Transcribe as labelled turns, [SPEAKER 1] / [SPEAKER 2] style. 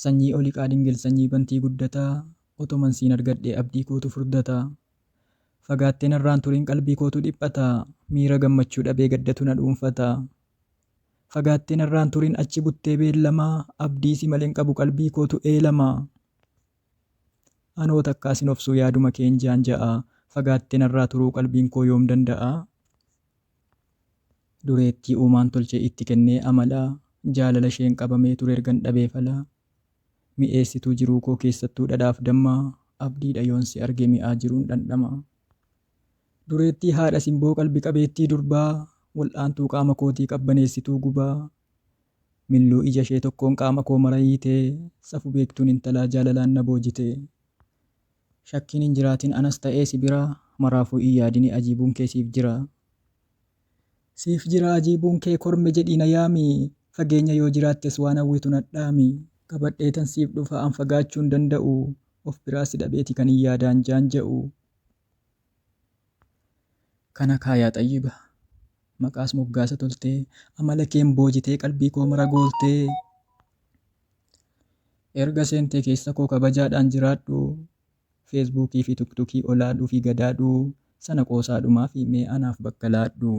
[SPEAKER 1] Sanyii Oliqaa Dingil sanyii Bantii Guddataa Otoman siin argadhee abdii kootu furdata. Fagaattee narraan turin qalbii kootu dhiphata Miira gammachuu dhabee gaddatu na dhuunfata. Fagaattee narraan turin achi buttee beellamaa Abdii si maleen qabu qalbii kootu eelama. Anoo takkaa sin obsuu yaaduma keen jaanja'a Fagaattee narraa turuu qalbiin koo yoom danda'a? Dureettii uumaan tolchee itti kennee amala Jaalala isheen qabamee ture ergan dhabee fala. Mi'eessituu jiruu koo keessattuu dhadhaaf damma Abdiidha yoon si arge mi'aa jiruun dhandhama. Dureettii haadha simboo qalbi qabeettii durbaa Wal'aantuu qaama kootii qabbaneessituu gubaa. Milluu ija ishee tokkoon qaama koo mara hiitee Safu beektuun intalaa jaalalaan na boojite. Shakkiin hin jiraatin anas ta'ee si bira Maraafuu hin yaadini ajiibuun kee siif jira. Siif jira ajiibuun kee korme jedhii na yaami Fageenya yoo jiraattes waan hawwitu nadhaami Qabadheetan siif dhufa an fagaachuu hin danda'u Of biraa si dhabeeti kanin yaadaan jaanja'u. Kana kaa yaa xayyiba maqaas moggaasa toltee Amala keen boojitee qalbii koo mara gooltee Erga seentee keessa koo kabajaadhaan jiraadhu Feesbuukii fi tuktukii olaadhuu fi gadaadhu Sana qoosaadhumaafi mee anaaf bakka laadhu.